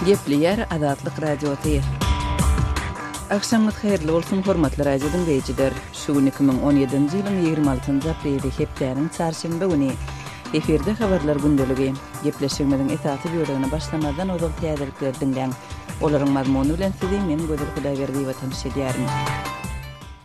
Gepleýär Azatlyk Radiosy. Agşamyňyz haýyrly bolsun, hormatly radio diňleýjiler! Şu gün 2017-nji ýylyň 26-njy apreli, hepdäniň çarşenbe güni. Efirde habarlar gündeligi. Gepleşigimiziň esasy bölegine başlamazdan ozal täzelikleri diňläň. Olaryň mazmuny bilen sizi men Gözel Hudaýberdiýewa tanyş edýärin.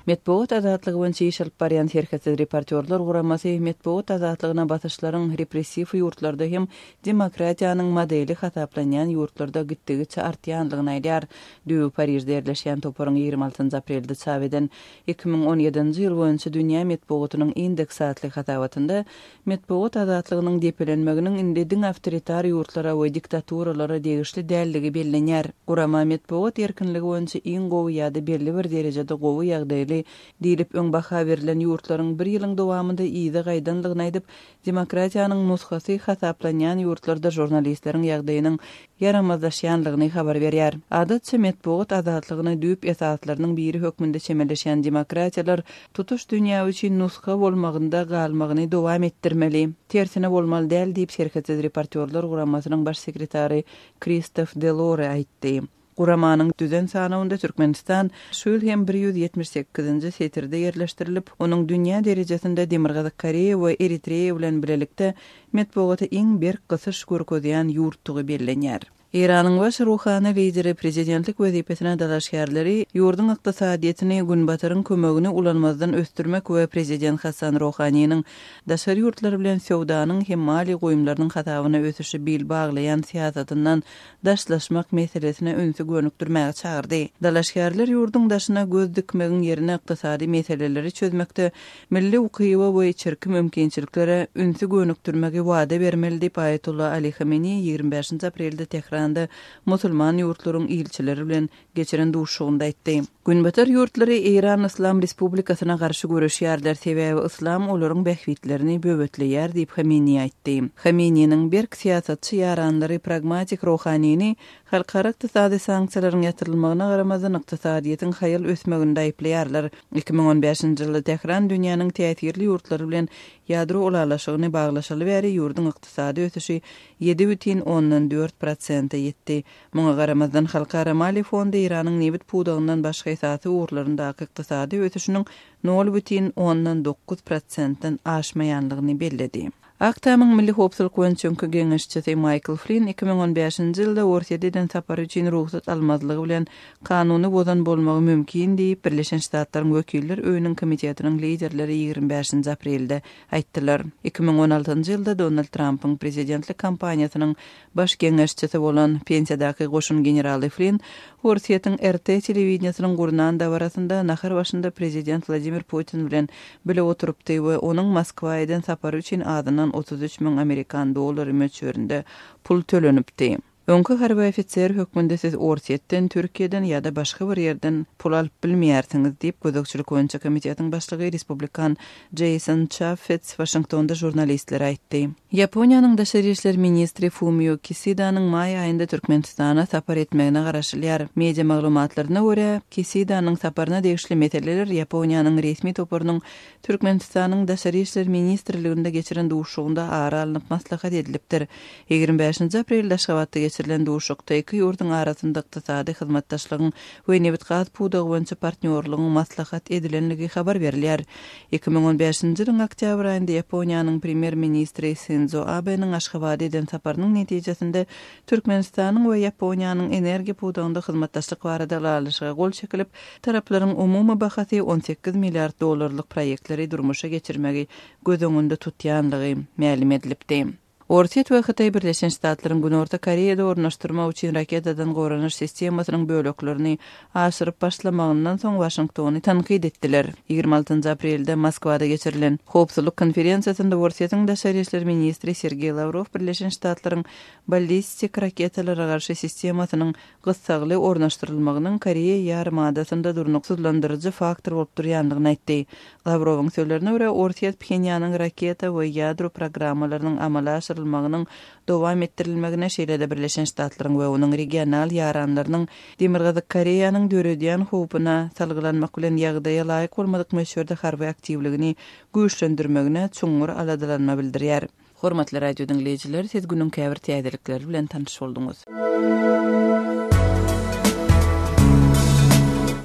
Metbugat azatlygy boýunça iş alyp barýan Serhetsiz reportýorlar guramasy metbugat azatlygyna basyşlaryň repressiw ýurtlarda hem demokratiýanyň modeli hasaplanýan ýurtlarda gitdigiçe artýandygyny aýdýar. Düýbi Parižde ýerleşýän toparyň 26 aprelde çap eden 2017-nji ýyl boýunça dünýä metbugatynyň indeksi atly hasabatynda Metbugat azatlygynyň depelenmeginiň indi diňe awtoritar ýurtlara we diktaturalara degişli däldigi bellenýär. Gurama metbugat erkinligi boýunça iň gowy ýa-da belli bir derejede gowy ýagdaýly diýlip öň baha berlen ýurtlaryň bir ýylyň dowamynda yza gaýdandygyny aýdyp, demokratiýanyň nusgasy hasaplanýan ýurtlarda žurnalistleriň ýagdaýynyň ýaramazlaşýanlygyny habar berýär. Adatça metbugat azatlygyna düýp esaslarynyň biri hökmünde çemeleşýän demokratiýalar tutuş dünýä üçin nusga bolmagynda galmagyny dowam etdirmeli. Tersine bolmaly däl diýip Serhetsiz reportýorlar guramasynyň baş sekretary Kristof Delore aýtdy. Guramanyň düzen sanawynda Türkmenistan şu ýyl hem 178-nji setirde ýerleşdirilip, onuň dünýä derejesinde Demirgazyk Koreýa we Eritreýa bilen bilelikde metbugata iň berk gysyş görkezýän ýurtdugy bellenýär. Eýranyň baş ruhany lideri prezidentlik wezipesine dalaşgärleri ýurduň ykdysadyýetini Günbataryň kömegini ulanmazdan ösdürmek we prezident Hassan Rohaniniň daşary ýurtlar bilen söwdanyň hem maliýe goýumlarynyň hasabyna ösüşe bil baglaýan syýasatyndan daşlaşmak meselesine ünsi gönükdirmäge çagyrdy. Dalaşgärler ýurduň daşyna göz dikmegiň ýerine ykdysady meseleleri çözmekde milli ukyba we içerki mümkinçiliklere ünsi gönükdirmegi wada bermeli diýip, Aýatolla Ali Hameneýi 25-nji aprelde Tähranda musulman ýurtlaryň ilçileri bilen geçiren duşuşygynda aýtdy. Günbatar ýurtlary Eýran Yslam Respublikasyna garşy göreşýärler, sebäbi yslam olaryň bähbitlerini böwetleýär diýip, Hameneýi aýtdy. Hameneýiniň berk syýasatçy ýaranlary pragmatik Rohanini halkara ykdysady sanksiýalaryň ýatyrylmagyna garamazdan ykdysadyýetiň haýal ösmeginde aýyplaýarlar. 2015-nji ýylda Tähran dünýäniň täsirli ýurtlary bilen ýadro ylalaşygyny baglaşaly bäri ýurduň ykdysady ösüşi 7,4 prosente ýetdi. Muňa garamazdan, Halkara maliýe fondy Eýranyň nebit pudagyndan başga esasy ugurlaryndaky ykdysady ösüşiniň 0,9 prosentden aşmaýanlygyny belledi. Ak Tamyň Milli howpsuzlyk boýunça öňki geňeşçisi Maýkl Flinn 2015-nji ýylda Orsýete eden sapary üçin rugsat almazlygy bilen kanuny bozan bolmagy mümkin diýip, Birleşen Ştatlaryň Wekiller öýüniň komitetiniň liderleri 25-nji aprelde aýtdylar. 2016-njy ýylda Donald Trampyň prezidentlik kampaniýasynyň Baş geňeşçisi bolan pensiýadaky goşun generaly Flin Orsýetiň RT telewideniýesiniň gurnan dabarasynda nahar başynda prezident Wladimir Putin bilen bile oturypdy we onuň Moskwa eden sapary üçin azyndan 33 müň amerikan dollary möçberinde pul tölenipdi. Öňki harby ofiser hökmünde siz Orsýetden, Türkiýeden ýa-da başga bir ýerden pul alyp bilmeýärsiňiz diýip, gözegçilik boýunça komitetiň başlygy respublikan Jeýson Çaffets Waşingtonda žurnalistlere aýtdy. Ýaponiýanyň daşary işler ministri Fumio Kisidanyň maý aýynda Türkmenistana sapar etmegine garaşylýar. Media maglumatlaryna görä, Kisidanyň saparyna degişli meseleler Ýaponiýanyň resmi toparynyň Türkmenistanyň Daşary işler ministrliginde geçiren duşuşygynda ara alnyp maslahat edilipdir. 25-nji aprelde Aşgabatda geçirilen duşuşykda iki ýurduň arasynda ykdysady hyzmatdaşlygyň we nebit-gaz pudagy boýunça partnýorlygyň maslahat edilenligi habar berilýär. 2015-nji ýylyň oktýabr aýynda Ýaponiýanyň Premýer-ministri Sindzo Abeniň Aşgabada eden saparynyň netijesinde Türkmenistanyň we Ýaponiýanyň energiýa pudagynda hyzmatdaşlyk barada ylalaşyga gol çekilip, taraplaryň umumy bahasy 18 milliard dollarlyk proýektleri durmuşa geçirmegi göz öňünde tutýanlygy mälim edilipdi. Orsýet we Hytaý Birleşen Ştatlaryň Günorta Koreýada ornaşdyrmak üçin raketadan goranyş sistemasynyň böleklerini aşyryp başlamagyndan soň Waşingtony tankyt etdiler. 26 aprelde Moskwada geçirilen Howpsuzlyk konferensiýasynda Orsýetiň daşary işler ministri Sergeý Lawrow Birleşen Ştatlaryň ballistik raketalara garşy sistemasynyň gyssagly ornaşdyrylmagynyň Koreýa ýarymadasynda durnuksyzlandyryjy faktor bolup durýandygyny aýtdy. Lawrowyň sözlerine görä, Orsýet Phenýanyň raketa we ýadro programmalarynyň amala aşyrylmagynyň dowam etdirilmegine, şeýle-de Birleşen Ştatlaryň we onuň regional ýaranlarynyň Demirgazyk Koreýanyň döredýän howpuna salgylanmak bilen ýagdaýa laýyk bolmadyk möçberde harby aktiwligini güýçlendirmegine çuňňur aladalanma bildirýär. Hormatly radio diňleýjiler, siz günüň käbir täzelikleri bilen tanyş bolduňyz.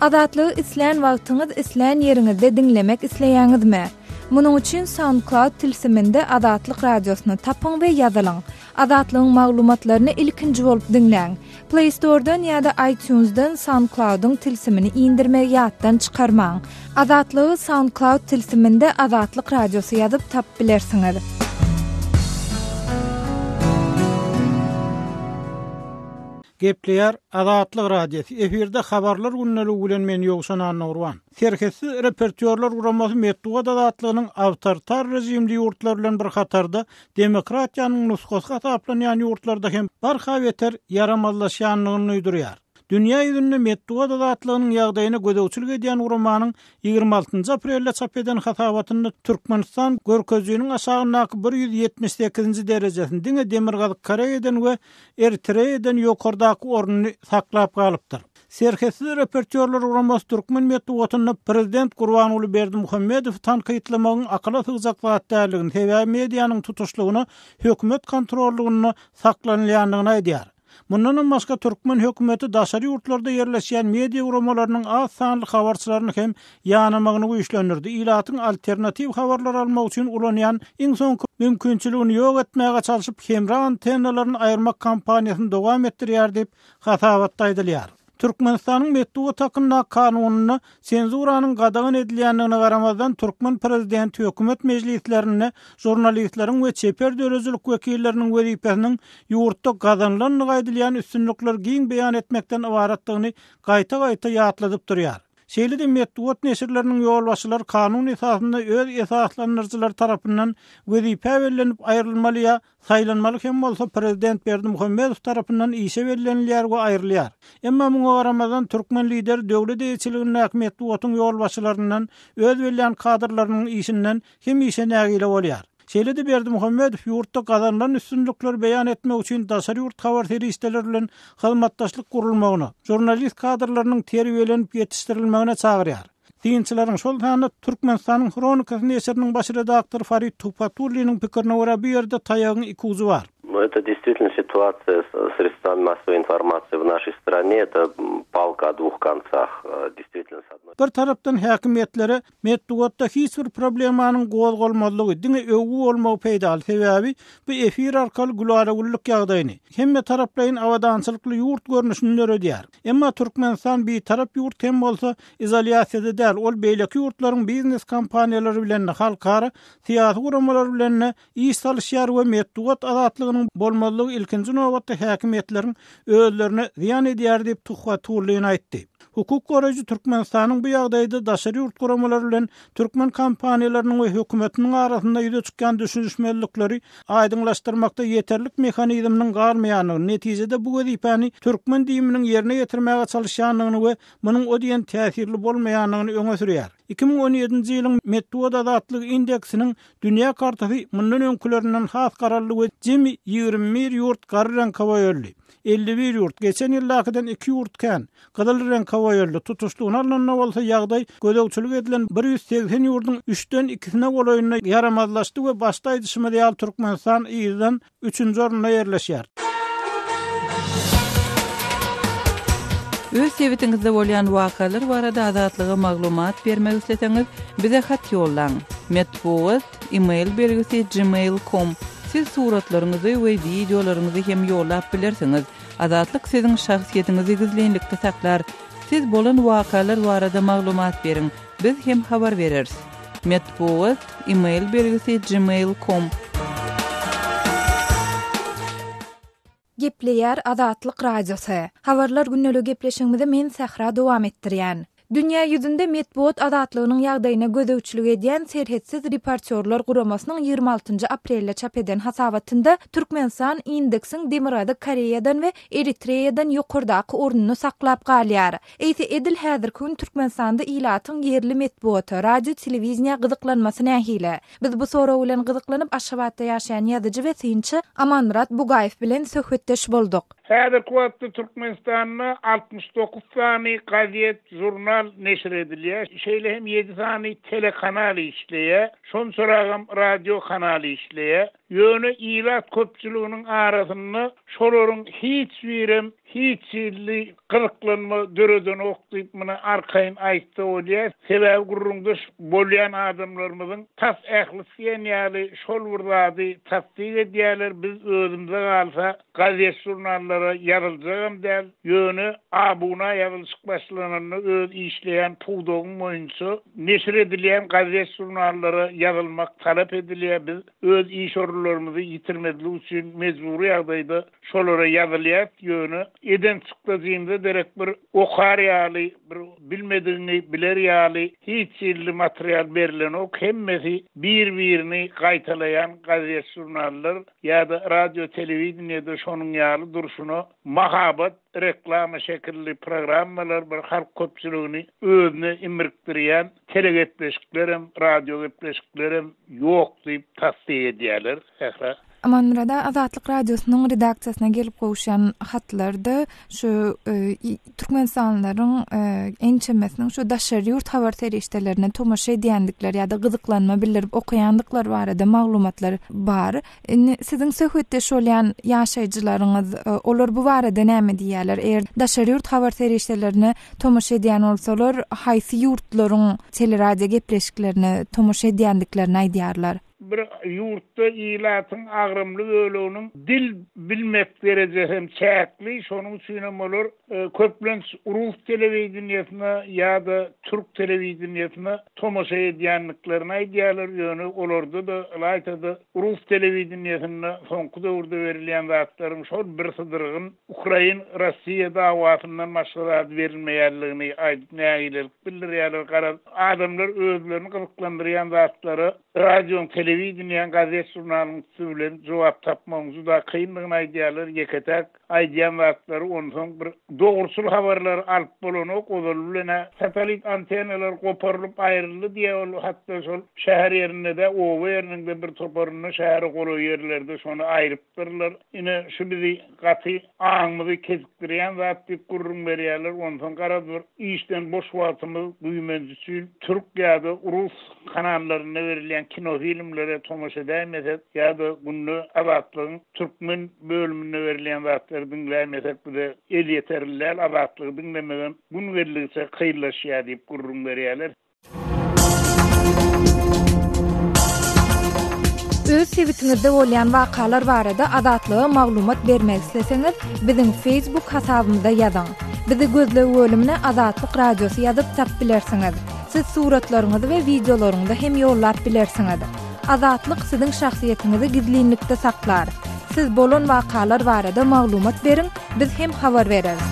Azatlygy islän wagtyňyz, islän ýeriňizde diňlemek isleýäňizmi? Munuň üçin SoundCloud tilsiminde Azatlyk Radiosyny tapyň we ýazylyň. Azatlygyň maglumatlaryny ilkinji bolup diňläň. Play Store-dan ýa-da iTunes-dan SoundCloud-yň tilsimini indirmegi ýatdan çykarmaň. Azatlygy SoundCloud tilsiminde Azatlyk Radiosy ýazyp tapyp bilersiňiz. Gepleýär Azatlyk Radiosy, efirde Habarlar gündeligi bilen men Ýowşan Annagurban. Serhetsiz reportýorlar guramasy metbugat azatlygynyň awtoritar režimli ýurtlar bilen bir hatarda demokratiýanyň nusgasy hasaplanýan ýurtlarda hem barha beter ýaramazlaşýandygyny duýdurýar. Dünýä ýüzünde metbugat azatlygynyň ýagdaýyna gözegçilik edýän guramanyň 26 aprelde çap eden hasabatynda Türkmenistan görkezijiniň aşagyndaky 178-nji derejesini diňe Demirgazyk Koreýadan we Eritreýadan ýokardaky ornuny saklap galypdyr. Serhetsiz reportýorlar guramasy türkmen metbugatynda prezident Gurbanguly Berdimuhamedowy tankytlamagyň akyla sygjak zat däldigini, sebäbi medianyň tutuşlygyna hökümet kontrollygynda saklanylýandygyny aýdýar. Mundanam başga türkmen hökümeti daşary ýurtlarda ýerleşýän media guramalarynyň az sanly habarçylaryny hem ýanamagyny güýçlendirdi, ilatyň alternatiw habarlar almak üçin ulanýan iň soňky mümkinçiligini ýok etmäge çalşyp hemra antennalaryny aýyrmak kampaniýasyny dowam etdirýär diýip, Hasabatda aýdylýar. Türkmenistanyň Metbugat hakyndaky kanunynda senzuranyň gadagan edilýändigine garamazdan, türkmen prezidenti hökümet mejlislerinde žurnalistleriň we çeper döredijilik wekilleriniň wezipesiniň ýurtda gazanylandygy aýdylýan üstünlikleri giň beýan etmekden ybaratdygyny gaýta-gaýta ýatladyp durýar. Şeýle-de metbugat neşirleriniň ýolbaşçylary kanun esasynda öz esaslandyryjylary tarapyndan wezipä bellenip aýrylmaly ýa Saýlanmaly hem bolsa prezident Berdimuhamedow tarapyndan işe bellenilýär we aýrylýar. Emma muňa garamazdan türkmen lideri döwlet eýeçiligindäki metbugatyň ýolbaşçylaryndan öz bellän kadrlarynyň işinden hemişe nägile bolýar. Şeýle-de Berdimuhamedow ýurtda gazanylan üstünlikleri beýan etmek üçin daşary ýurt habar serişdeleri bilen hyzmatdaşlyk gurulmagyna, žurnalist kadrlarynyň terbiýelenip ýetişdirilmegine çagyrýar. Synçylaryň, şol sanda Türkmenistanyň Hronikasy neşiriniň baş redaktory Farid Tuhbatulliniň pikirine görä, bu ýerde taýagyň iki ujy bar. Nu это действительно ситуация с средствами массовой информации в нашей стране, это палка о двух концах, действительно с одной. Bir tarapdan häkimiýetlere metbugatda hiç bir problemanyň gozgalmazlygy, diňe öwgi bolmagy peýdaly, sebäbi bu efir arkaly gülala-güllük ýagdaýyny, hemmetaraplaýyn abadançylykly ýurt görnüşini döredýär. Emma Türkmenistan bitarap ýurt hem bolsa, izolýasiýada däl, ol beýleki ýurtlaryň biznes kompaniýalary bilen-de, halkara syýasy guramalary bilen-de iş salyşýar we metbugat azatlygynyň bolmazlygy ilkinji nobatda häkimiýetleriň özlerine zyýan edýär diýip, Tuhbatullin aýtdy. Hukuk goraýjy Türkmenistanyň bu ýagdaýda daşary ýurt guramalary bilen türkmen kompaniýalarynyň we hökümetiniň arasynda ýüze çykýan düşünişmezlikleri aýdyňlaşdyrmakda ýeterlik mehanizminiň galmaýandygyny, netijede bu wezipäni türkmen DIM-niň ýerine ýetirmäge çalyşýandygyny we munuň o diýen täsirli bolmaýandygyny öňe sürýär. 2017-nji ýylyň Metbugat azatlygy indeksiniň dünýä kartasy mundan öňkülerinden has garaldy we jemi 21 ýurt gara reňke boýaldy. 51 ýurt, geçen ýyldakydan iki ýurt kän, gyzyl reňke boýaldy, tutuşlygyna alnanda bolsa ýagdaý gözegçilik edilen 180 ýurduň üçden ikisine golaýynda ýaramazlaşdy we başda aýdyşymyz ýaly Türkmenistan yzdan üçünji orunda ýerleşýär. Öz sebitiňizde bolýan wakalar barada Azatlyga maglumat bermek isleseňiz, bize hat ýollaň. Metbugat, e-mail belgisi gmail com. Siz suratlaryňyzy we wideolaryňyzy hem ýollap bilersiňiz. Azatlyk siziň şahsyýetiňizi gizlinlikde saklar. Siz bolan wakalar barada maglumat beriň, biz hem habar bereris. Metbugat, e-mail belgisi gmail com. Gepleýär Azatlyk Radiosy. Habarlar gündeligi gepleşigimizi men Sähra dowam etdirýän. Dünýä ýüzünde metbugat azatlygynyň ýagdaýyna gözegçilik edýän Serhetsiz reportýorlar guramasynyň 26 aprelde çap eden hasabatynda Türkmenistan indeksiň Demirgazyk Koreýadan we Eritreýadan ýokardaky ornuny saklap galýar. Eýse edil häzirki gün Türkmenistanda ilatyň ýerli metbugata, radio-telewideniýä gyzyklanmasy nähili? Biz bu sorag bilen gyzyklanyp Aşgabatda ýaşaýan ýazyjy we synçy Amanmyrat Bugaýew bilen söhbetdeş bolduk. Häzirki wagtda Türkmenistanda 69 sany gazet, žurnal neşir edilýär. Şeýle hem ýedi sany telekanal işleýär. Şonçaragam radio kanal işleýär. Ýöne ilat köpçüliginiň arasynda şolaryň hiç birem hiç hili gyzyklanma döredenok diýip muny arkaýyn aýtsa bolýar. Sebäbi gürrüňdeş bolýan adamlarymyzyň tas ählisi diýen ýaly şol bir zady tassyk edýärler, biz özümize galsa gazet-žurnallara ýazyljagam däl, ýöne abuna ýazylyşyk başlananda öz işleýän pudagyň boýunça neşir edilýän gazet-žurnallara ýazylmak talap edilýär, biz öz iş orunlarymyzy ýitirmezlik üçin mejbury ýagdaýda şolara ýazylýas, ýöne eden çykdajymyza derek bir okar ýaly, bir bilmedigiňi biler ýaly hiç hili material berlenok, hemmesi bir-birini gaýtalaýan gazet-žurnallar ýa-da radio-telewideniýede şonuň ýaly durşuna mahabat, reklama şekilli programmalar bir halk köpçüligini özüne imrikdirýän telegepleşiklerem, radiogepleşiklerem ýok diýip tassyk edýärler. Sähra. Amanmyrat aga, Azatlyk Radiosynyň redaksiýasyna gelip gowuşýan hatlarda şu türkmenistanlylaryň ençemesiniň şu daşary ýurt habar serişdelerine tomaşa edýändikleri ýa-da gyzyklanma bildirip okaýandyklary barada maglumatlar bar. Indi siziň söhbetdeş bolýan ýaşaýjylaryňyz, olar bu barada näme diýýärler? Eger daşary ýurt habar serişdelerine tomaşa edýän bolsalar, haýsy ýurtlaryň teleradio gepleşiklerine tomaşa edýändiklerini aýdýarlar? Bir ýurtda ilatyň agramly böleginiň dil bilmek derejesi hem çäkli, şonuň üçin hem olar köplenç rus telewideniýesine ýa-da türk telewideniýesine tomaşa edýändiklerini aýdýarlar, ýöne olarda-da, ylaýta-da rus telewideniýesinde soňky döwürde berilýän zatlaryň şol birsydyrgyn Ukrain-Russiýa dawasyndan başga zat berilmeýänligini aýdyp nägilelik bildirýärler. Garaz, adamlar özlerini gyzyklandyrýan zatlara radioň, telewideniýäň, gazet-žurnalyň üsti bilen jogap tapmagyň juda kyndygyny aýdýarlar. Ýeke-täk aýdýan zatlary onsoň bir dogruçyl habarlary alyp bolanok, ozaly bilen-ä satellit antennalar goparylyp aýryldy diýýär ol, hatda şol şäher ýerinde-de, oba ýeriniň-de bir toparynda şähere golaý ýerlerde şony aýrypdyrlar. Ine, şu bizi gaty aňymyzy kejikdirýän zat diýip gürrüň berýärler. Onsoň garaz bir işden boş wagtymyz güýmenç üçin türk ýa-da rus kanallarynda berilýän kinofilmlere tomaşa edäýmesek ýa-da günde Azatlygyň türkmen bölüminde berilýän zatlary diňläýmesek bize elýeterli däl, Azatlygy diňlemegem gün geldigiçe kynlaşýar diýip gürrüň berýärler. Öz sebitiňizde bolýan wakalar barada Azatlyga maglumat bermek isleseňiz, biziň Facebook hasabymyza ýazyň. Bizi gözleg bölümine Azatlyk Radiosy ýazyp tap bilersiňiz. Siz suratlaryňyzy we wideolaryňyzy hem ýollap bilersiňiz. Azatlyk siziň şahsyýetiňizi gizlinlikde saklar. Siz bolan wakalar barada maglumat beriň, biz hem habar bereris.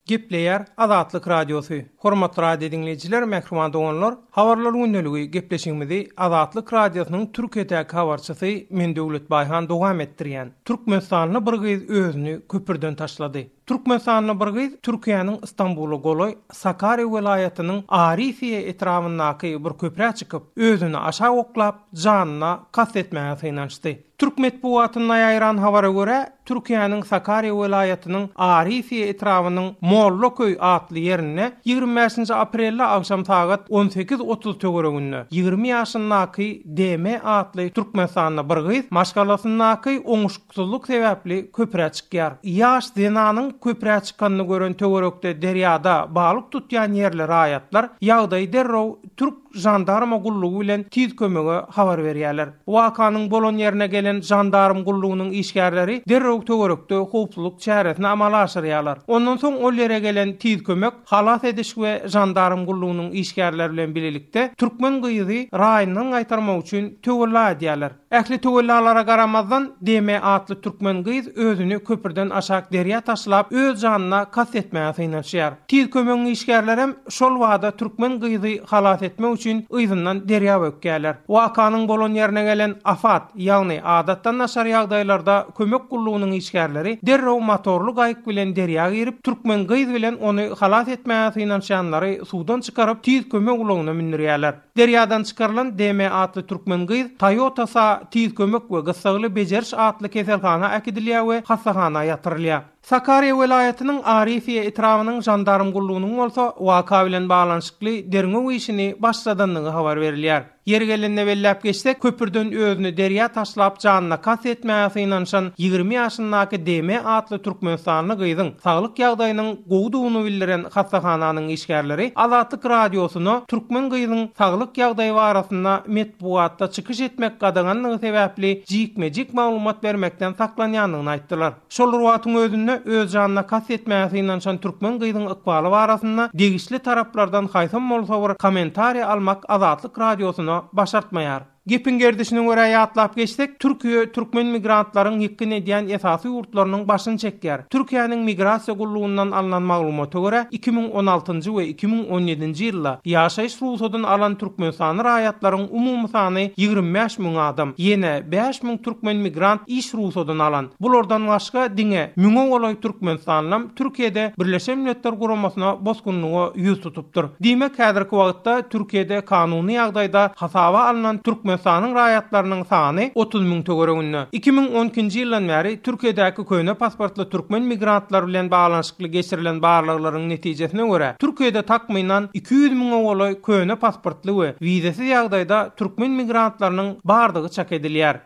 Gepleýär Azatlyk Radiosy. Hormatly radio diňleýjiler, mähriban doganlar, Habarlar gündeligi gepleşigimizi Azatlyk Radiosynyň Türkiýedäki habarçysy men Döwlet Baýhan dowam etdirýän. Türkmenistanly bir gyz özüni köpürden taşlady. Türkmenistanly bir gyz Türkiýäniň Stambula golaý Sakarýa welaýatynyň Arifiýe etrabyndaky bir köprä çykyp, özüni aşak oklap, janyna kast etmäge synanyşdy. Türk metbugatynda ýaýran habara görä, Türkiýäniň Sakarýa welaýatynyň Arifiýe etrabynyň Mollaköý atly ýerinde 25-nji aprelde agşam sagat 18.30 töwereginde 20 ýaşyndaky DM atly türkmenistanly bir gyz maşgalasyndaky oňuşyksyzlyk sebäpli köprä çykýar. Ýaş zenanyň köprä çykanyny gören töwerekde derýada balyk tutýan ýerli raýatlar ýagdaýy derrew türk žandarma gullugy bilen tiz kömege habar berýärler. Wakanyň bolan ýerine gelen žandarm gullugynyň işgärleri derrew töwerekde howpsuzlyk çäresini amala aşyrýarlar. Ondan soň ol ýere gelen tiz kömek, halas ediş we žandarm gullugynyň işgärleri bilen bilelikde türkmen gyzy raýyndan gaýtarmak üçin töwella edýärler. Ähli töwellalara garamazdan, DM atly türkmen gyz özüni köprüden aşak derýa taşlap, öz janyna kast etmäge synanyşýar. Tiz kömegiň işgärlerem şol bada türkmen gyzy halas etmek üçin yzyndan derýa bökýärler. Wakanyň bolan ýerine gelen AFAD, ýagny Adatdan daşary ýagdaýlarda kömek gullugynyň işgärleri derrew motorly gaýyk bilen derýa girip, türkmen gyz bilen ony halas etmäge synanyşýanlary suwdan çykaryp, tiz kömek ulagyna mündürýärler. Derýadan çykarylan DM atly türkmen gyz Toyota sa Tiz kömek we gyssagly bejeriş atly keselhana äkidilýär we hassahana ýatyrylýar. Sakarýa welaýatynyň Arifiýe etrabynyň žandarm gullugynyň bolsa waka bilen baglanyşykly derňew işini başladandygy habar berilýär. Ýeri gelende belläp geçsek, köprüden özüni derýa taşlap janyna kast etmäge synanyşan 20 ýaşyndaky DM atly türkmenistanly gyzyň saglyk ýagdaýynyň gowudygyny bildiren hassahananyň işgärleri Azatlyk Radiosyna türkmen gyzyň saglyk ýagdaýy barasynda metbugatda çykyş etmek gadaganlygy sebäpli jikme-jik maglumat bermekden saklanýandygyny aýtdylar. Şol bir wagtyň özünde, öz janyna kast etmäge synanyşan türkmen gyzyň ykbaly barasynda degişli taraplardan haýsam bolsa bir kommentariý almak Azatlyk Radiosyna başartmaýar. Gepiň gerdişine görä ýatlap geçsek, Türkiýe türkmen migrantlaryň ýykgyn edýän esasy ýurtlarynyň başyny çekýär. Türkiýäniň Migrasiýa gullugyndan alnan maglumata görä, 2016-njy we 2017-nji ýylda ýaşaýyş rugsadyny alan türkmenistanly raýatlaryň umumy sany 25 müň adam, ýene 5000 türkmen migrant iş rugsadyny alan. Bulardan başga diňe müňe golaý türkmenistanlym Türkiýede Birleşen Milletler Guramasyna bosgunlyga ýüz tutupdyr. Diýmek, häzirki wagtda Türkiýede kanuny ýagdaýda hasaba alnan Türkmenistanyň raýatlarynyň sany 30 müň töwereginde. 2012-nji ýyldan bäri Türkiýedäki köne pasportly türkmen migrantlary bilen baglanyşykly geçirilen barlaglaryň netijesine görä, Türkiýede takmynan 200 müňe golaý köne pasportly we wizasiz ýagdaýda türkmen migrantlarynyň bardygy çak edilýär.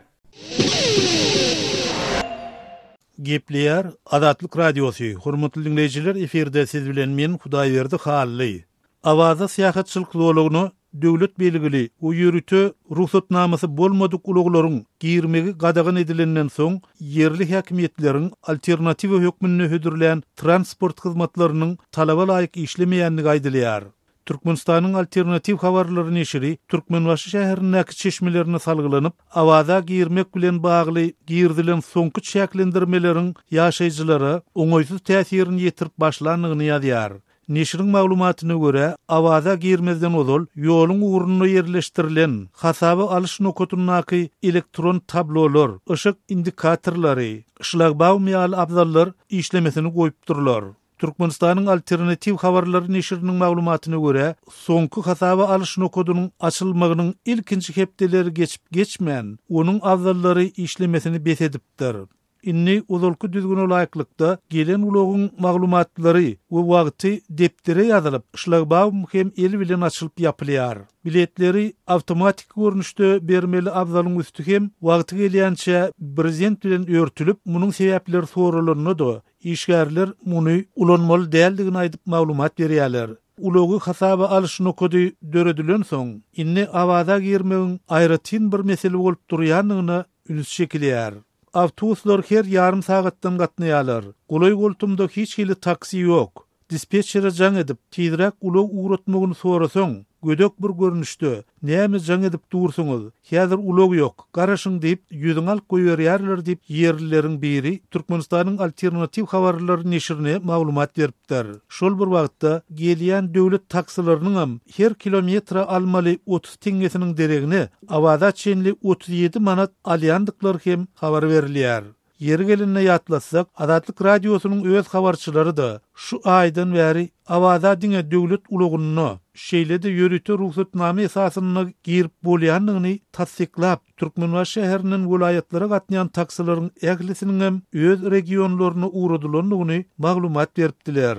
Gepleýär Azatlyk Radiosy, Hormatly diňleýjiler efirde siz bilen men Hudaýberdi Hally. Awaza syýahatçylyk zolagyna döwlet belgili we ýörite rugsatnamasy bolmadyk ulaglaryň girmegi gadagan edilenden soň ýerli häkimiýetleriň alternatiwa hökmünde hödürlän transport hyzmatlarynyň talaba laýyk işlemeýändigi aýdylýar. Türkmenistanyň Alternatiw habarlary neşiri Türkmenbaşy şäherindäki çeşmelerine salgylanyp, Awaza girmek bilen bagly girizilen soňky çäklendirmeleriň ýaşaýjylara oňaýsyz täsirini ýetirip başlandygyny ýazýar. Neşiriň maglumatyna görä, Awaza girmezden ozal ýoluň ugrunda ýerleşdirilen hasaba alyş nokatyndaky elektron tablolar, yşyk indikatorlary, şlagbaum ýaly abzallar işlemesini goýupdyrlar. Türkmenistanyň Alternatiw habarlary neşiriniň maglumatyna görä, soňky hasaba alyş nokadynyň açylmagynyň ilkinji hepdeleri geçip-geçmän, onuň abzallary işlemesini bes edipdir. Indi ozalky düzgüne laýyklykda, gelen ulagyň maglumatlary we wagty depdere ýazylyp, şlagbaum hem el bilen açylyp ýapylýar. Biletleri awtomatiki görnüşde bermeli abzalyň üsti hem wagty gelýänçä brezent bilen örtülip, munuň sebäpleri soralanda-da, Işgärler muny ulanmaly däldigini aýdyp maglumat berýärler. Ulagy hasaba alyş nokady döredilensoň, indi Awaza girmegiň aýratyn bir mesele bolup durýandygyna üns çekilýär. Awtobuslar her ýarym sagatdan gatnaýarlar. Golaý-goltumda hiç hili taksi ýok. Dispetçere jaň edip, tizräk ulag ugratmagyny sorasaň, gödek bir görnüşde, Näme jaň edip dursuňyz? Häzir ulag ýok, garaşyň diýip, ýüzüňi alyp goýberýärler diýip, ýerlileriň biri Türkmenistanyň Alternatiw habarlary neşirine maglumat beripdir. Şol bir wagtda, gelýän döwlet taksileriniňem her kilometre almaly 30 teňňesiniň deregine Awaza çenli 37 manat alýandyklary hem habar berilýär. Ýeri gelende ýatlatsak, Azatlyk Radiosynyň öz habarçylary-da şu aýdan bäri Awaza diňe döwlet ulagynda, şeýle-de ýörite rugsatnama esasynda girip bolýandygyny tassyklap, Türkmenbaşy şäherinden welaýatlara gatnaýan taksileriň ählisiniňem öz regionlaryna ugradylandygyny maglumat beripdiler.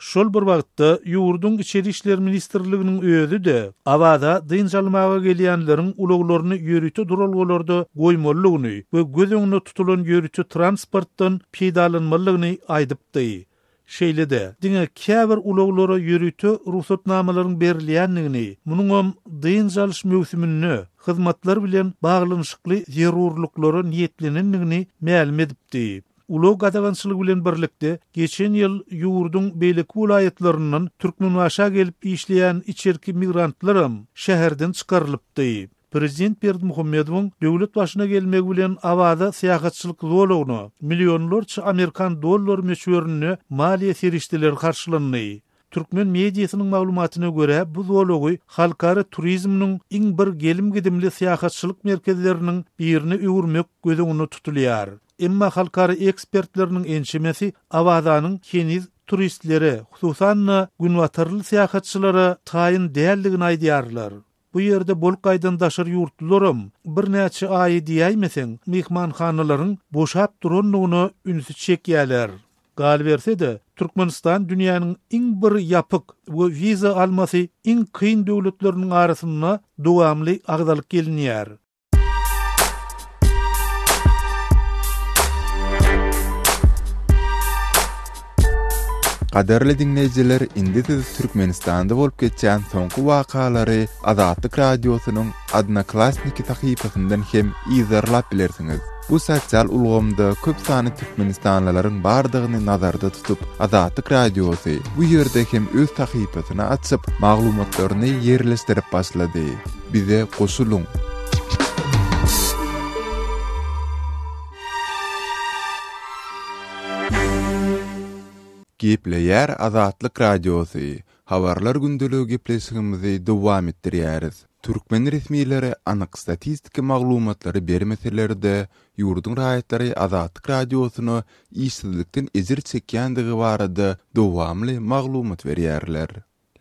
Şol bir wagtda, ýurduň Içeri işler ministrliginiň özi-de Awaza dynç almaga gelýänleriň ulaglaryny ýörite duralgalarda goýmalydygyny we göz öňünde tutulan ýörite transportdan peýdalanmalydygyny aýdypdy. Şeýle-de, diňe käbir ulaglara ýörite rugsatnamalaryň berilýändigini, munuňam dynç alyş möwsüminde hyzmatlar bilen baglanyşykly zerurlyklara niýetlenendigini mälim edipdi. Ulag gadagançylygy bilen birlikde, geçen ýyl ýurduň beýleki welaýatlaryndan Türkmenbaşa gelip işleýän içerki migrantlaram şäherden çykarylypdy. Prezident Berdimuhamedowyň döwlet başyna gelmegi bilen Awaza syýahatçylyk zolagyna millionlarça amerikan dollary möçberinde maliýe serişdeleri harçlandy. Türkmen mediasynyň maglumatyna görä, bu zolagy halkara turizminiň iň bir gelim-gidimli syýahatçylyk merkezleriniň birine öwürmek göz öňünde tutulýar. Emma halkara ekspertleriniň ençemesi Awazanyň heniz turistlere, hususan-da, günbatarly syýahatçylara taýyn däldigini aýdýarlar. Bu ýerde bolup gaýdan daşary ýurtlularam birnäçe aýy diýäýmeseň, myhmanhanalaryň boşap durandygyna ünsi çekýärler. Galyberse-de, Türkmenistan dünýäniň iň bir ýapyk we wiza almasy iň kyn döwletleriniň arasynda dowamly agzalyp gelinýär. Gadyrly diňleýjiler, indi siz Türkmenistanda bolup geçýän soňky wakalary Azatlyk Radiosynyň Odnoklassniki sahypasyndan hem yzarlap bilersiňiz. Bu sosial ulgamda köp sanly türkmenistanlylaryň bardygyny nazarda tutup, Azatlyk Radiosy bu ýerde hem öz sahypasyny açyp, maglumatlaryny ýerleşdirip başlady. Bize goşulyň! Gepleýär Azatlyk Radiosy, Habarlar gündeligi gepleşigimizi dowam etdirýäris. Türkmen resmileri anyk statistiki maglumatlary bermeseler-de, ýurduň raýatlary Azatlyk Radiosyna işsizlikden ejir çekýändigi barada dowamly maglumat berýärler.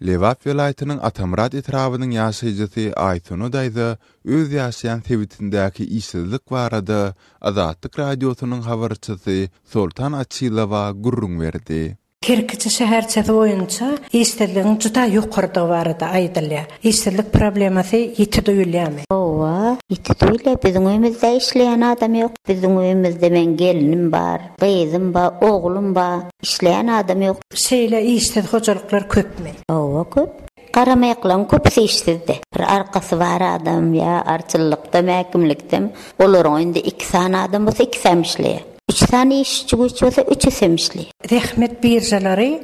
Lebap welaýatynyň Atamyrat etrabynyň ýaşaýjysy Aýsona daýza öz ýaşaýan sebitindäki işsizlik barada Azatlyk Radiosynyň habarçysy Soltan Açylowa gürrüň berdi. Kerkiçi şäherçesi boýunça işsizligiň juda ýokarydygy barada aýdylýar. Işsizlik problemasy ýiti duýulýarmy? Hawa, ýiti duýulýar. Biziň öýümizde işleýän adam ýok. Biziň öýümizde meň gelnim bar, gyzym bar, oglum bar. Işleýän adam ýok. Şeýle işsiz hojalyklar köpmi? Hawa, köp. Garamaýaklaryň köpüsi işsizdi. Bir arkasy bar adam ýa arçynlykdam, häkimlikdem, olaryň öýünde iki sany adam bolsa ikisem işleýär. Üç sany işçi güýç bolsa üçüsem işleýär. Zähmet biržalary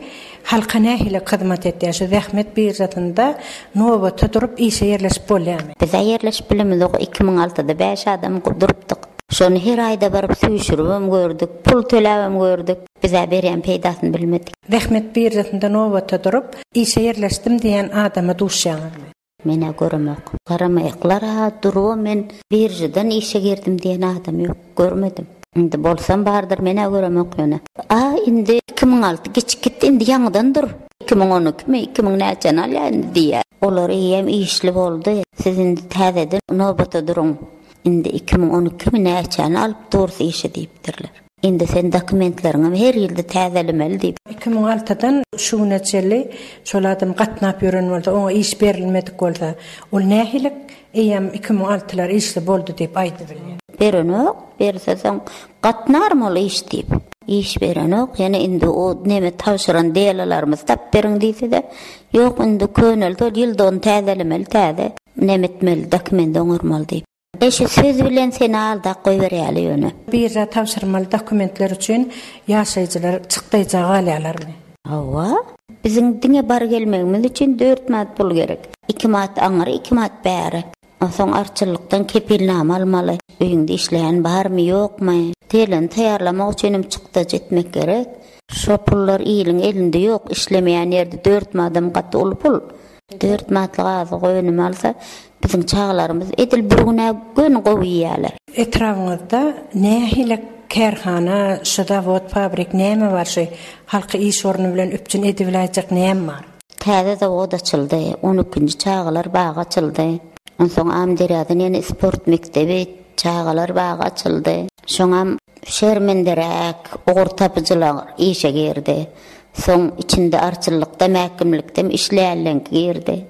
halka nähili hyzmat edýär? Şu zähmet biržasynda nobata durup işe ýerleşip bolýarmy? Biz-ä ýerleşip bilemizok, 2006-da bäş adam durupdyk. Şony her aýda baryp süýşüribem gördük, pul töläbem gördük. Biz-ä berýän peýdasyny bilmedik. Zähmet biržasynda nobata durup, işe ýerleşdim diýen adama duşýaňyzmy? Men-ä göremok. Garamaýaklar-a durubam men biržadan işe girdim diýen adam ýok, görmedim. Indi bolsam bardyr, men-ä göremok ýöne. A indi 2006 geçip gitdi, indi ýaňydan dur. 2012-mi, 2000 näçäni alýar indi diýýär. Olar eýýäm işli boldy. Siz indi täzeden nobata duruň. Indi 2012-mi näçäni alyp durus işe diýipdirler. Indi sen dokumentleriňem her ýylda täzelemeli diýip. 2006-dan şu güne çenli şol adam gatnap ýören bolsa, oňa iş berilmedik bolsa, ol nähili eýýäm 2006-lar işli boldy diýip aýdybilýär? Berenok, berse soň gatnarmy ol iş diýip. Iş berenok, ýene indi o neme tabşyran delalarymyzy tap beriň diýse-de, ýok indi köneldi ol ýylda ony täzelemeli täze neme etmeli dokument oňarmaly diýip. Eşe söz bilen seni aldap goýberýäli ýöne. Birža tabşyrmaly dokumentler üçin ýaşaýjylar çykdaýja galýarlarmy? Hawa. Biziň diňe bar-gelmegimiz üçin dört manat pul gerek. Iki manat aňry, iki manat bäri. Onsoň arçynlykdan kepilnama almaly. Öýüňde işleýän barmy, ýokmy? Telini taýýarlamak üçinem çykdajy etmek gerek. Şo pullar iliň elinde ýok. Işlemeýän ýerde dört manadam gaty uly pul. Dört manatlyk azyk önümi alsa, biziň çagalarymyz edil bir gün-ä göni gowy iýýärler. Etrabyňyzda nähili kärhana, şu zawod, fabrik näme bar şu halky iş orny bilen üpjün edibiläýjek näme bar? Täze zawod açyldy, on ikinji çagalar bagy açyldy. Onsoň Amyderýadan ýene sport mekdebi, çagalar bagy açyldy. Şoňam şermenderäk ugurtapyjylar işe girdi. Soň içinde arçynlykdam, häkimlikdem işleýänleňki girdi.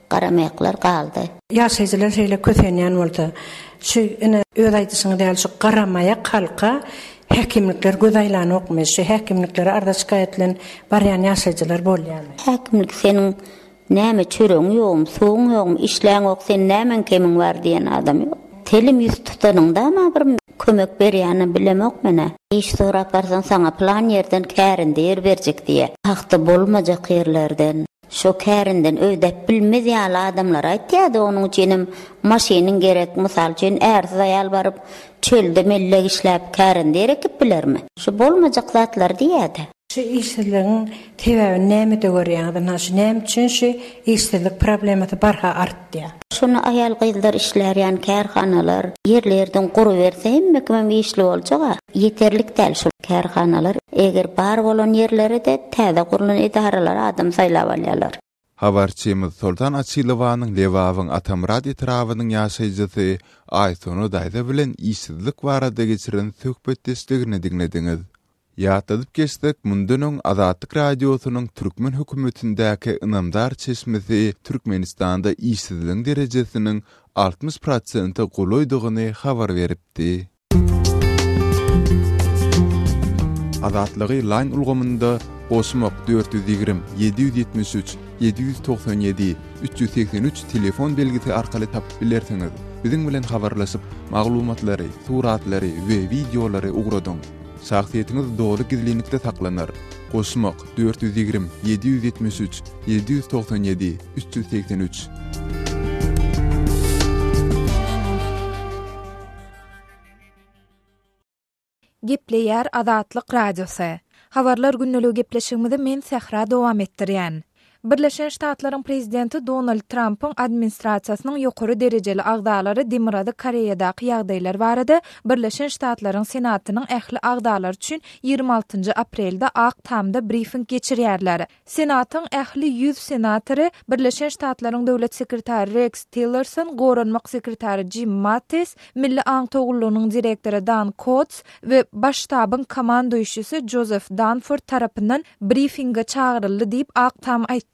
Garamaýaklar galdy. Ýaşaýjylar şeýle kösenýän bolsa, şu ine öz aýdyşyňyz ýaly şu garamaýak halka häkimlikler göz aýlanokmy? Şu häkimliklere arza-şikaýat bilen barýan ýaşaýjylar bolýarmy? Häkimlik seniň Näme çöregiň ýogmy, suwuň ýogmy, işläňok sen nämäň kemiň bar diýen adam ýok. Telim ýüz tutanyňdama bir kömek berýänini bilemok menä. Iş sorap barsaň saňa pylan ýerden kärende ýer berjek diýýä. Pagta bolmajak ýerlerden. Şo kärenden ödäp bilmez ýaly adamlara aýtýada onuň üçinem maşynyň gerek mysal üçin ärsiz aýal baryp çölde mellek işläp kärende ýer ekip bilermi? Şu bolmajak zatlary diýýädä. Şu işsizligiň sebäbini nämede görýäňiz? Ynha şu näme üçin şu işsizlik problemasy barha artýar? Şony aýal-gyzlar işlär ýan kärhanalar ýerli-ýerden guruberse hemme kimem işli boljak-a. Ýeterlik däl şol kärhanalar. Eger bar bolan ýerleri-de täze gurlan edaralar adam saýlap alýarlar. Habarçymyz Soltan Açylowanyň Lebabyň Atamyrat etrabynyň ýaşaýjysy Aýsona daýza bilen işsizlik barada geçiren söhbetdeşligini diňlediňiz. Ýatladyp geçsek, mundan öň Azatlyk Radiosynyň türkmen hökümetindäki ynamdar çeşmesi Türkmenistanda işsizligiň derejesiniň 60 prosente golaýdygyny habar beripdi. Azatlygy Line ulgamynda goşmak 420 773 797 383 telefon belgisi arkaly tapyp bilersiňiz. Biziň bilen habarlaşyp, maglumatlary, suratlary we wideolary ugradyň. Şahsyýetiňiz doly gizlinlikde saklanar. Goşmak, 420 773 797 383. Gepleýär Azatlyk Radiosy. Habarlar gündeligi gepleşigimizi men Sähra dowam etdirýän. Birleşen Ştatlaryň prezidenti Donald Trampyň administrasiýasynyň ýokary derejeli agzalary Demirgazyk Koreýadaky ýagdaýlar barada Birleşen Ştatlaryň Senatynyň ähli agzalary üçin 26 aprelde Ak Tamda brifing geçirýärler. Senatyň ähli ýüz senatory, Birleşen Ştatlaryň Döwlet sekretary Reks Tillerson, Goranmak sekretary Jim Mattis, Milli aňtaw gullugynyň direktory Dan Kots we Baş ştabyň komanduýuşisi Jozef Danford tarapyndan brifinge çagyryldy diýip, Ak Tam aýtdy.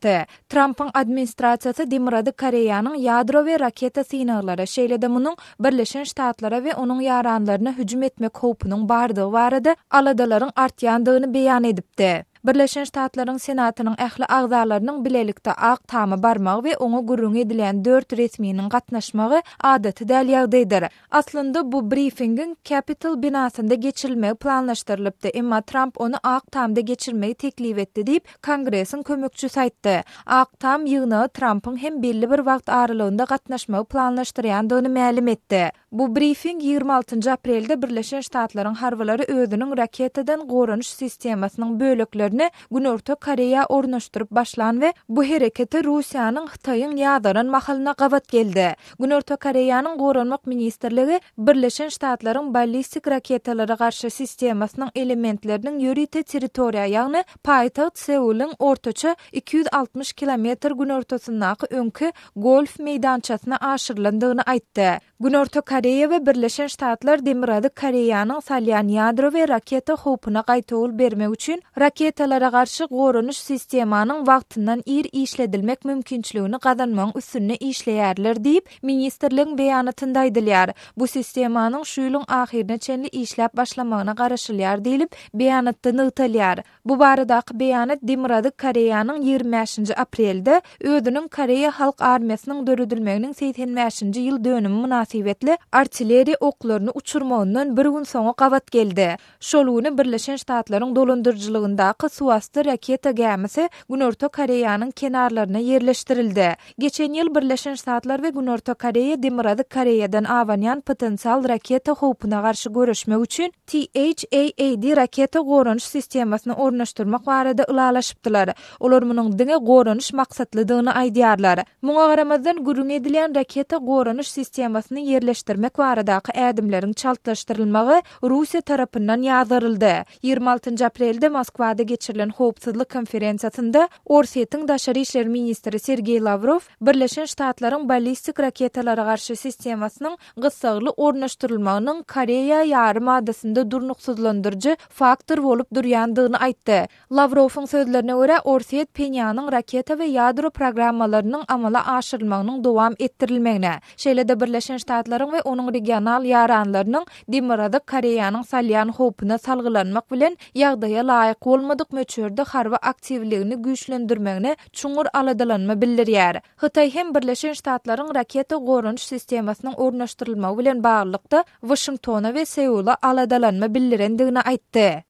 Trampyň administrasiýasy Demirgazyk Koreýanyň ýadro we raketa synaglary, şeýle-de munuň Birleşen Ştatlara we onuň ýaranlaryna hüjüm etmek howpunyň bardygy barada aladalaryň artýandygyny beýan edipdi. Birleşen Ştatlaryň Senatynyň ähli agzalarynyň bilelikde Ak Tama barmagy we oňa gürrüňi edilýän dört resminiň gatnaşmagy adaty däl ýagdaýdyr. Aslynda, bu brifingiň Capitol binasynda geçirilmegi planlaşdyrylypdy, emma Tramp ony Ak Tamda geçirmegi teklip etdi diýip, Kongresiň kömekçisi aýtdy. Ak Tam ýygnaga Trampyň hem belli bir wagt aralygynda gatnaşmagy planlaşdyrýandygyny mälim etdi. Bu brifing 26 aprelde Birleşen Ştatlaryň harbylary özüniň raketadan goranyş sistemasynyň böleklerini Günorta Koreýa ornaşdyryp başlan we bu hereketi Russiýanyň Hytaýyň ýazaran mahalyna gabat geldi. Günorta Koreýanyň Goranmak ministrligi Birleşen Ştatlaryň ballistik raketalara garşy sistemasynyň elementleriniň ýörite territoriýa, ýagny paýtagt Seulyň ortaça 260 kilometr günortasyndaky öňki golf meýdançasyna aşyrylandygyny aýtdy. Günorta Koreýa we Birleşen Ştatlar Demirgazyk Koreýanyň salýan ýadro we raketa howpuna gaýtawul bermek üçin raketalara garşy goranyş sistemanyň wagtyndan ir işledilmek mümkinçiligini gazanmagyň üstünde işleýärler diýip, ministrligiň beýanatynda aýdylýar. Bu sistemanyň şu ýylyň ahyryna çenli işläp başlamagyna garaşylýar diýlip, beýanatda nygtalýar. Bu baradaky beýanat Demirgazyk Koreýanyň 25-nji aprelde özüniň Koreýa Halk Armiýasynyň döredilmeginiň 85-nji ýyl dönümi mynasybetli artilleriýa oklaryny uçurmagyndan bir gün soňa gabat geldi. Şol güni Birleşen Ştatlaryň dolandyryjylygyndaky suwasty raketa gämisi Günorta Koreýanyň kenarlaryna ýerleşdirildi. Geçen ýyl Birleşen Ştatlar we Günorta Koreýa Demirgazyk Koreýadan abanýan potensial raketa howpuna garşy göreşmek üçin THAAD raketa goranyş sistemasyny ornaşdyrmak barada ylalaşypdylar. Olar munuň diňe goranyş maksatlydygyny aýdýarlar. Muňa garamazdan, gürrüňi edilýän raketa goranyş sistemasyny ýerleşdirmek baradaky ädimleriň çaltlaşdyrylmagy Russiýa tarapyndan ýazgaryldy. 26 aprelde Moskwada geçirilen howpsuzlyk konferensiýasynda Orsýetiň daşary işler ministri Sergeý Lawrow Birleşen Ştatlaryň ballistik raketalara garşy sistemasynyň gyssagly ornaşdyrylmagynyň Koreýa ýarym adasynda durnuksyzlandyryjy faktor bolup durýandygyny aýtdy. Lawrowyň sözlerine görä, Orsýet Phenýanyň raketa we ýadro programmalarynyň amala aşyrylmagynyň dowam etdirilmegine, şeýle-de Birleşen Ştatlaryň we onuň regional ýaranlarynyň Demirgazyk Koreýanyň salýan howpuna salgylanmak bilen ýagdaýa laýyk bolmadyk möçberde harby aktiwligini güýçlendirmegine çuňňur aladalanma bildirýär. Hytaý hem Birleşen Ştatlaryň raketa goranyş sistemasynyň ornaşdyrylmagy bilen baglylykda Waşingtona we Seula aladalanma bildirendigini aýtdy.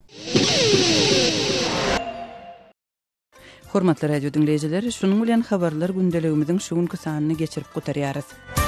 Hormatly radio diňleýjiler, şunuň bilen habarlar gündeligimiziň şu günki sanyny geçirip gutarýarys.